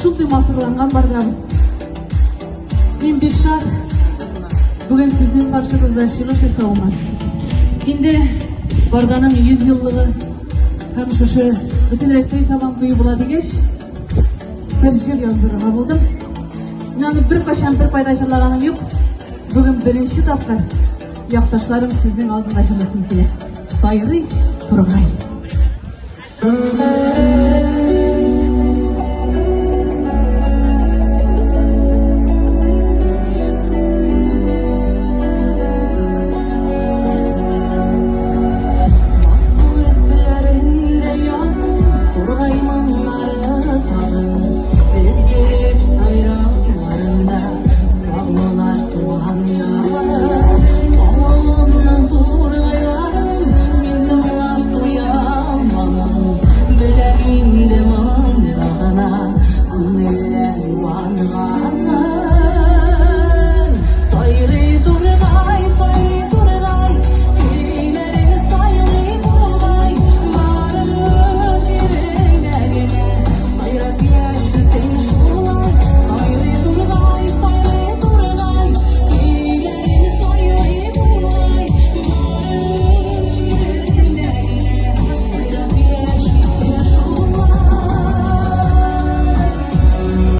Шундый матурланган Бардабыз. Мин бик шат бүген сезнең каршыгызда чыгыш ясавыма. Инде Барданың 100 еллыгы һәм шушы бөтен Рәсәй Сабан туе була дигәч, бер җыр яздырырга булдым. Мин аны беркайчан бер кайда җырлаганым юк. Бүген беренче тапкыр якташларым сезнең алдында җырлыйсым килә. Сайрый тургай.